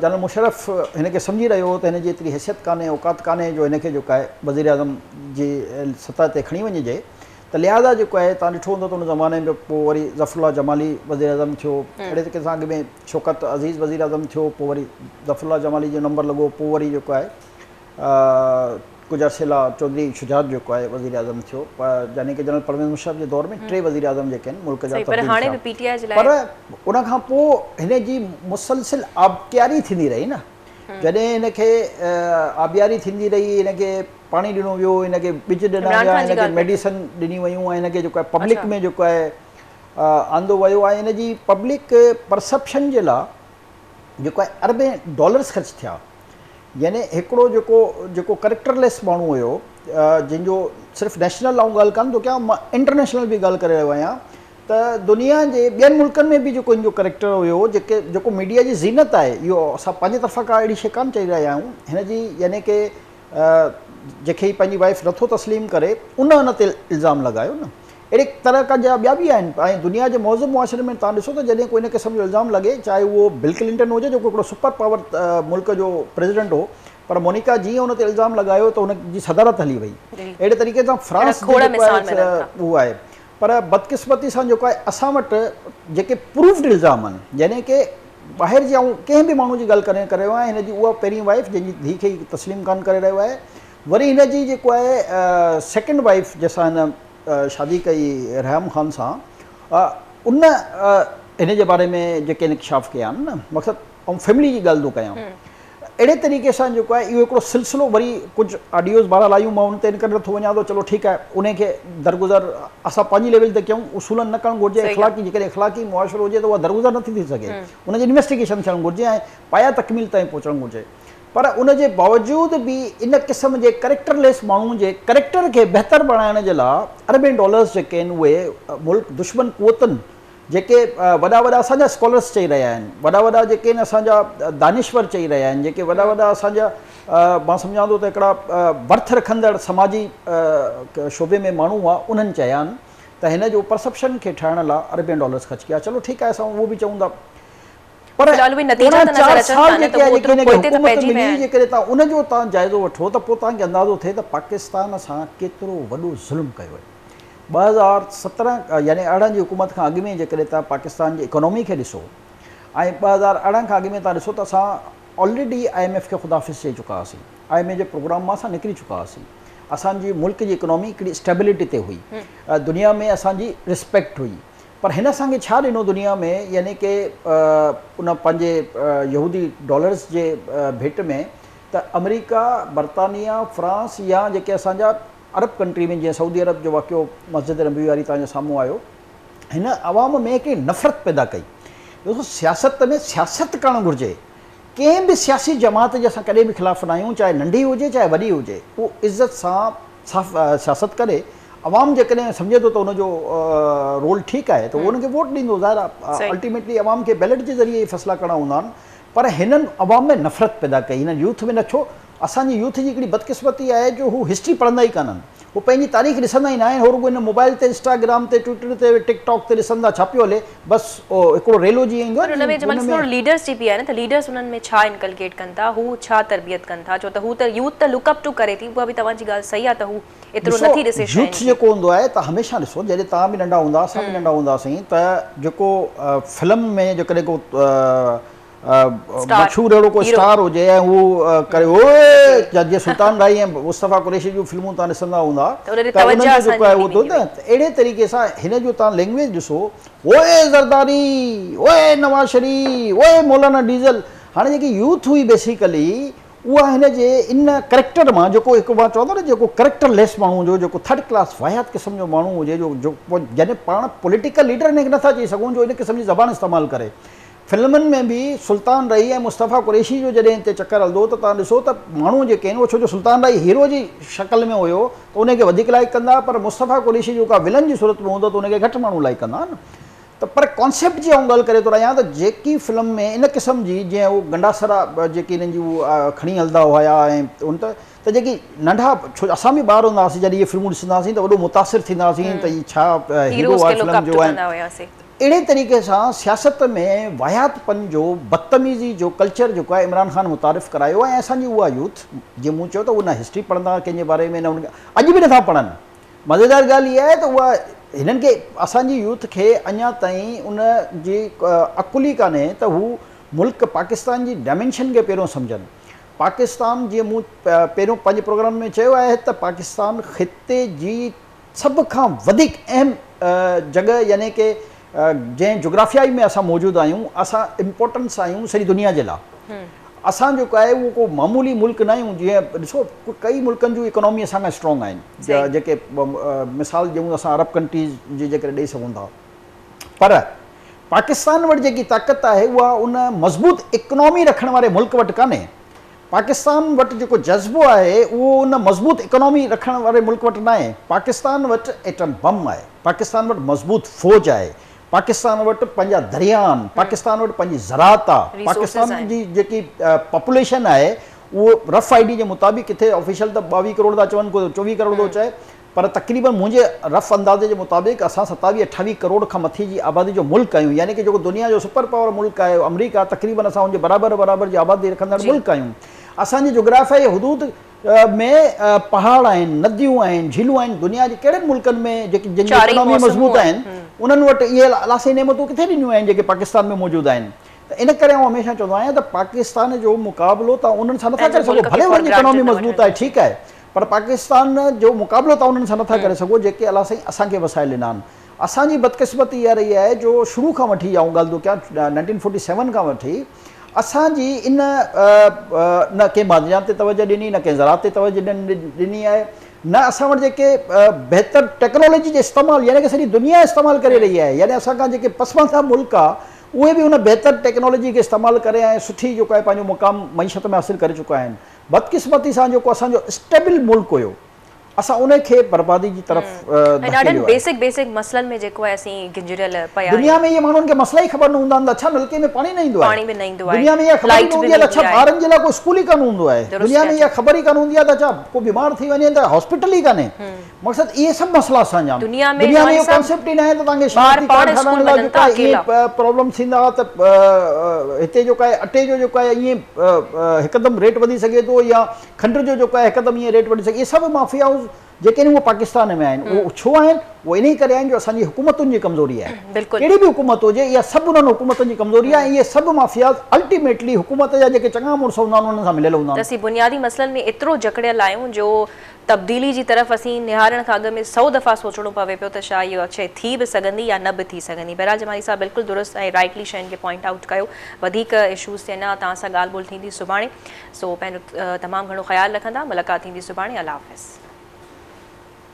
جنرل مشرف هن کي سمجهي رهيو هو ته هن جي ايتري حيثيت ڪانهي اوقات ڪانهي جو هن کي جيڪو آهي وزيراعظم جي سطح تي کڻي وڃجي ته لهٰذا جيڪو آهي توهان ڏٺو هوندو ته ان زماني ۾ پوء وري ظفر الله جمالي وزيراعظم ٿيو اهڙي طريقي سان اڳ ۾ شوڪت عزيز وزيراعظم ٿيو پوء وري ظفر الله جمالي جو نمبر لڳو پوء وري جيڪو آهي ڪجهه عرصي لاء چوڌري شجاعت جيڪو آهي وزيراعظم ٿيو يعني ڪه جنرل پرويز مشرف جي دور ۾ ٽي وزيراعظم جيڪي آهن ملڪ جا تبديل ٿيا پر ان کان پوء هن جي مسلسل آبياري ٿيندي رهي نه جڏهن هن کي آبياري ٿيندي رهي هن کي پاڻي ڏنو ويو هن کي ٻج ڏنا ويا هن کي ميڊيسن ڏني ويون ۽ هن کي جيڪو آهي پبلڪ ۾ جيڪو آهي آندو ويو ۽ هن جي پبلڪ پرسيپشن جي لاء جيڪو آهي اربين ڊالرز خرچ ٿيا يعني هڪڙو جيڪو جيڪو ڪريڪٽر ليس ماڻهو هيو جنهن جو صرف نيشنل آئون ڳالهه ڪانه ٿو ڪيان مان انٽرنيشنل به ڳالهه ڪري رهيو آهيان ته دنيا جي ٻين ملڪن ۾ به جيڪو هن جو ڪريڪٽر هيو جيڪي جيڪو ميڊيا جي زينت آهي اهو اسان پنهنجي طرفان ڪا اهڙي شيء ڪانه چئي رهيا آهيون هن جي يعني ڪي جنهن کي هي پنهنجي وائيف نٿو تسليم ڪري ان ان تي الزام لڳايو نه اهڙي طرح کان جا ٻيا به آهن ۽ دنيا جي مهذب معاشري ۾ توهان ڏسو ته جڏهن ڪو ان قسم جو الزام لڳي چاهي اهو بل ڪلنٽن هجي جيڪو هڪڙو سپر پاور ملڪ جو پريزيڊنٽ هو پر مونيڪا جيئن ان تي الزام لڳايو ته ان جي صدارت هلي وئي اهڙي طريقي سان فرانس جو جيڪو آهي اهو آهي پر بدقسمتي سان جيڪو آهي اسان وٽ جيڪي پروفڊ الزام آهن يعني ڪي ٻاهر جي آئون ڪنهن به ماڻهو جي ڳالهه ڪري ڪري رهيو آهيان هن جي اها پهرين وائيف جنهن جي ڌيء کي تسليم ڪانه ڪري رهيو آهي وري هن جي جيڪو آهي سيڪنڊ وائيف جنهن سان هن شادي ڪئي ريحام خان سان ان هن جي باري ۾ جيڪي انڪشاف ڪيا آهن نه مقصد آئون فيملي جي ڳالهه ٿو ڪيان اهڙي طريقي سان جيڪو آهي اهو هڪڙو سلسلو وري ڪجهه آڊيوز بهرحال آيون مان ان تي ان ڪري نٿو وڃان ٿو چلو ٺيڪ آهي انهي کي درگذر اسان پنهنجي ليول تي ڪيون اصولن نه ڪرڻ گهرجي اخلاقي جيڪڏهن اخلاقي معاشرو هجي ته اها درگذر نٿي ٿي سگهي ان جي انويسٽيگيشن ٿيڻ گهرجي ۽ پايا تڪميل تائين پهچڻ گهرجي پر ان جي باوجود به ان قسم جي ڪريڪٽر ليس ماڻهو جي ڪريڪٽر کي بهتر بڻائڻ جي لاء اربين ڊالرز جيڪي آهن اهي ملڪ دشمن قوتن جيڪي وڏا وڏا اسان جا اسڪالرس چئي رهيا آهن، وڏا وڏا جيڪي آهن اسان جا دانشور چئي رهيا آهن، جيڪي وڏا وڏا اسان جا مان سمجهان ٿو ته هڪڙا ورٿ رکندڙ سماجي شعبي ۾ ماڻهو هئا انهن چيا آهن ته هن جو پرسپشن کي ٺاهڻ لاء اربين ڊالرس خرچ ڪيا چلو ٺيڪ آهي اسان اهو به چئون ٿا پر پوڻا چار سال جيڪي آهي جيڪي هن کي حڪومت ملي جيڪڏهن توهان ان جو توهان جائزو وٺو ته پوء توهان کي اندازو ٿئي ته پاڪستان سان ڪيترو وڏو ظلم ڪيو ويو. 2017 يعني 18 جي حڪومت کان اڳ ۾ جيڪڏهن توهان پاڪستان جي اڪانومي کي ڏسو ۽ 2018 کان اڳ ۾ توهان ڏسو ته اسان آلريڊي I M F کي خدا حافظ چئي چڪا هئاسين I M F جي پروگرام مان اسان نڪري چڪا هئاسين اسان جي ملڪ جي اڪانومي هڪڙي اسٽيبلٽي تي هئي دنيا ۾ اسان جي رسپيڪٽ هئي پر هن اسان کي ڇا ڏنو دنيا ۾ يعني ڪي ان پنهنجي يهودي ڊالرز جي ڀيٽ ۾ ته آمريڪا برطانيا فرانس يا جيڪي اسان جا عرب ڪنٽري ۾ جيئن سعودي عرب جو واقعو مسجد نبوي واري توهان جي سامهون آيو هن عوام ۾ هڪڙي نفرت پيدا ڪئي ڏسو سياست ۾ سياست ڪرڻ گهرجي ڪنهن به سياسي جماعت جي اسان ڪڏهن به خلاف نه آهيون چاهي ننڍي هجي چاهي وڏي هجي اهو عزت سان صاف سياست ڪري عوام جيڪڏهن سمجهي ٿو ته ان جو رول ٺيڪ آهي ته اهو ان کي ووٽ ڏيندو ظاهر آهي الٽيميٽلي عوام کي بيلٽ جي ذريعي فيصلا ڪرڻا هوندا آهن پر هنن عوام ۾ نفرت پيدا ڪئي هنن يوٿ ۾ نه ڇو اسان جي يوٿ جي هڪڙي بدقسمتي آهي جو هو هسٽري پڙهندا ئي ڪانهن. هو پنهنجي تاريخ ڏسندا ئي ناهن. هو رڳو هن موبائل تي انسٽاگرام تي ٽوئٽر تي ٽڪ ٽاڪ تي ڏسن ٿا ڇا پيو هلي بس هڪڙو ريلو جيئن ايندو آهي پر ان ۾ جمال ٿورو ليڊرس جي به آهي نه ته ليڊرس انهن ۾ ڇا انڪلڪيٽ ڪن ٿا هو ڇا تربيت ڪن ٿا ڇو ته هو ته يوٿ ته لڪ اپ ٽو ڪري ٿي اها به توهان جي ڳالهه صحيح آهي ته هو ايترو نٿي ڏسي شين يوٿ جيڪو هوندو آهي ته هميشه ڏسو جڏهن توهان به ننڍا هوندا اسان به ننڍا هونداسين ته جيڪو فلم ۾ جيڪڏهن ڪو مشهور اهڙو ڪو اسٽار هجي ۽ هو ڪري اوئي جيئن سلطان راهي ۽ مصطفيٰ قريشي جون فلمون توهان ڏسندا هوندا ته انهن جو جيڪو آهي اهو ته اهڙي طريقي سان هن جو توهان لينگويج ڏسو اوئي زرداري اوئي نواز شريف اوئي مولانا ڊيزل هاڻي جيڪي يوٿ هئي بيسيڪلي اها هن جي ان ڪريڪٽر مان جيڪو هڪ مان چوندو نه جيڪو ڪريڪٽر ليس ماڻهو هجي جيڪو ٿرڊ ڪلاس واهيات قسم جو ماڻهو هجي جو يعني پاڻ پوليٽيڪل ليڊر هن کي نٿا چئي سگهون جو ان قسم جي زبان استعمال ڪري فلمن ۾ به سلطان راهي ۽ مصطفيٰ قريشي جو جڏهن هتي چڪر هلندو هو ته توهان ڏسو ته ماڻهو جيڪي آهن اهو ڇو جو سلطان راهي هيرو جي شڪل ۾ هيو ته ان کي وڌيڪ لائيڪ ڪندا پر مصطفيٰ قريشي جيڪو آهي ولن جي صورت ۾ هوندو ته ان کي گهٽ ماڻهو لائيڪ ڪندا نه ته پر ڪانسيپٽ جي آئون ڳالهه ڪري ٿو رهيان ته جيڪي فلم ۾ ان قسم جي جيئن هو گنڊاسرا جيڪي هنن جي هو کڻي هلندا هيا ۽ ان ته ته جيڪي ننڍا ڇو اسان به ٻار هوندا هئاسين جڏهن اهي فلمون ڏسندا هئاسين ته وڏو متاثر ٿيندا هئاسين ته هي ڇا هيرو آهي فلم جو ۽ اهڙي طريقي سان سياست ۾ واهياتپن جو، بدتميزي جو ڪلچر جيڪو آهي عمران خان متعارف ڪرايو ۽ اسان جي اها يوٿ جيئن مون چيو ته اهي نه هسٽري پڙهندا ڪنهن جي باري ۾ نه انهن کي اڄ به نٿا پڙهن مزيدار ڳالهه اها آهي ته اها هنن کي اسان جي يوٿ کي اڃا تائين ان جي عقل ئي ڪانهي ته هو ملڪ پاڪستان جي ڊائمينشن کي پهريون سمجهن پاڪستان جيئن مون پهريون پنهنجي پروگرام ۾ چيو آهي ته پاڪستان خطي جي سڀ کان وڌيڪ اهم جڳهه يعني ڪي جنهن جغرافيائي ۾ اسان موجود آهيون اسان امپورٽنس آهيون سڄي دنيا جي لاء اسان جيڪو آهي اهو ڪو معمولي ملڪ نه آهيون جيئن ڏسو ڪئي ملڪن جون اڪانومي اسان کان اسٽرانگ آهن جيڪي مثال ڏيون اسان عرب ڪنٽريز جي جيڪڏهن ڏئي سگهون ٿا پر پاڪستان وٽ جيڪي طاقت آهي اها ان مضبوط اڪانومي رکڻ واري ملڪ وٽ ڪانهي پاڪستان وٽ جيڪو جذبو آهي اهو ان مضبوط اڪانومي رکڻ واري ملڪ وٽ ناهي، پاڪستان وٽ ايٽم بم آهي، پاڪستان وٽ مضبوط فوج آهي، پاڪستان وٽ پنهنجا درياء آهن، پاڪستان وٽ پنهنجي زراعت آهي، پاڪستان جي جيڪي پاپوليشن آهي اهو رف I D جي مطابق ڪٿي آفيشل ته 22 ڪروڙ ٿا چون ڪو 24 ڪروڙ ٿو چئي پر تقريبن منهنجي رف اندازي جي مطابق اسان ستاويهه اٺاويهه ڪروڙ کان مٿي جي آبادي جو ملڪ آهيون يعني ڪه جيڪو دنيا جو سپر پاور ملڪ آهي آمريڪا تقريبن اسان ان جي برابر برابر جي آبادي رکندڙ ملڪ آهيون اسان جي جغرافيائي حدود ۾ پهاڙ آهن نديون آهن جهيلون آهن دنيا جي ڪهڙن ملڪن ۾ جيڪي جن جي اڪانومي مضبوط آهن انهن وٽ اهي الله سائين نعمتون ڪٿي ڏنيون آهن جيڪي پاڪستان ۾ موجود آهن ته ان ڪري آئون هميشه چوندو آهيان ته پاڪستان جو مقابلو توهان انهن سان نٿا ڪري سگهو ڀلي انهن جي اڪانومي مضبوط آهي ٺيڪ آهي پر پاڪستان جو مقابلو توهان انهن سان نٿا ڪري سگهو جيڪي الله سائين اسان کي وسائل ڏنا آهن. اسان جي بدقسمتي اها رهي آهي جو شروع کان وٺي آئون ڳالهه ٿو ڪيان نائنٽين فورٽي سيون کان وٺي اسان جي ان نه ڪنهن معدنيات تي توجه ڏني نه ڪنهن زراعت تي توجه ڏني آهي نه اسان وٽ جيڪي بهتر ٽيڪنالاجي جي استعمال يعني ڪه سڄي دنيا استعمال ڪري رهي آهي يعني اسان کان جيڪي پسمانده ملڪ آهي اهي به ان بهتر ٽيڪنالاجي کي استعمال ڪري ۽ سٺي جيڪو آهي پنهنجو مقام معيشت ۾ حاصل ڪري چڪا آهن. بدقسمتي سان جيڪو اسان جو اسٽيبل ملڪ هيو اسان ان کي بربادي جي طرف ڌڪيليو آهي. ڏاڍن بيسڪ بيسڪ مسئلن ۾ جيڪو آهي اسين گهنجريل پيا آهيون. دنيا ۾ اهي ماڻهن کي مسئلا ئي خبر نه هوندا آهن ته اڇا نلڪي ۾ پاڻي نه ايندو آهي. پاڻي به نه ايندو آهي. دنيا ۾ اها خبر ئي نه هوندي آهي ته اڇا ٻارن جي لاء ڪو اسڪول ئي ڪانه هوندو آهي. دنيا ۾ اها خبر ئي ڪانه هوندي آهي ته اڇا ڪو بيمار ٿي وڃي ته هاسپيٽل ئي ڪانهي. مقصد اهي سڀ مسئلا اسان جا آهن. دنيا ۾ اهو ڪانسيپٽ ئي ناهي ته توهان کي شناختي ڪارڊ ٺهرائڻ لاء جيڪو آهي ائين پرابلم ٿيندا ته هتي جيڪو آهي اٽي جو جيڪو آهي ائين هڪدم ريٽ وڌي سگهي ٿو يا کنڊ جو جيڪو آهي هڪدم ائين ريٽ وڌي سگهي اهي سڀ مافيائز جيڪي آهن اهي پاڪستان ۾ آهن اهو ڇو آهن اهو انهي ڪري آهن جو اسان جي حڪومتن جي ڪمزوري آهي ڪهڙي به حڪومت هجي اها سڀ انهن حڪومتن جي ڪمزوري آهي ۽ اهي سڀ مافياز الٽيميٽلي حڪومت جا جيڪي چڱا مڙس هوندا آهن انهن سان مليل هوندا آهن. ته اسين بنيادي مسئلن ۾ ايترو جڪڙيل آهيون جو تبديلي جي طرف اسين نهارڻ کان اڳ ۾ سئو دفعا سوچڻو پوي پيو ته ڇا اها شيء ٿي به سگهندي يا نه به ٿي سگهندي. بهرحال جمالي صاحب بلڪل درست ۽ رائٽلي شين کي پوائنٽ آئوٽ ڪيو. وڌيڪ اشوز تي اڃا توهان سان ڳالهه ٻولهه ٿيندي سڀاڻي. سو پنهنجو تمام گهڻو خيال رکندا. ملاقات ٿيندي سڀاڻي. الله حافظ.